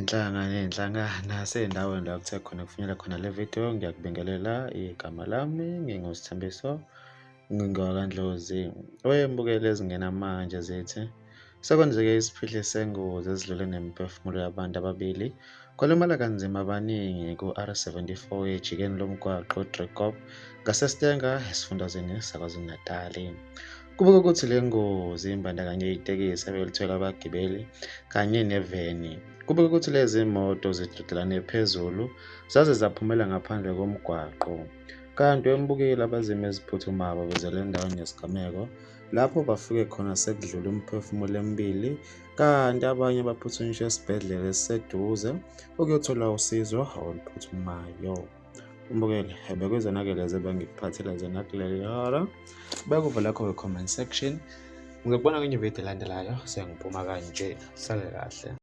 Iy'nhlanga ney'nhlanga nasey'ndaweni la kuthe khona kufinyelela khona le video, ngiyakubingelela. Igama lami nginguSithembiso, ngingowakaNdlozi. Wembukeli ezingena manje zithi sekwenzeke isiphihli sengozi esidlule nemiphefumulo yabantu ababili, kwalimala kanzima abaningi ku-R74 ejikeni lomgwaqo Driekop ngaseStanger esifundazweni saKwaZulu-Natali. Kubikwa ukuthi le ngozi imbandakanye itekisi ebelithwele abagibeli kanye neveni. Kubikwa ukuthi lezi moto zidudelane phezulu zaze zaphumela ngaphandle komgwaqo. Kanti wembukeli abazimo eziphuthumayo babizele endaweni yesigameko lapho bafike khona sekudlule imiphefumulo emibili kanti abanye baphuthunyiswe esibhedlela esiseduze ukuyothola usizo oluphuthumayo. Mbukeli, bekuyizona-ke lezi ebengikuphathele zona kuleli hora. Beka uvo lakho kwi-comment section. Ngizokubona kwenye ividiyo elandelayo sengiphuma kanje. Sale kahle.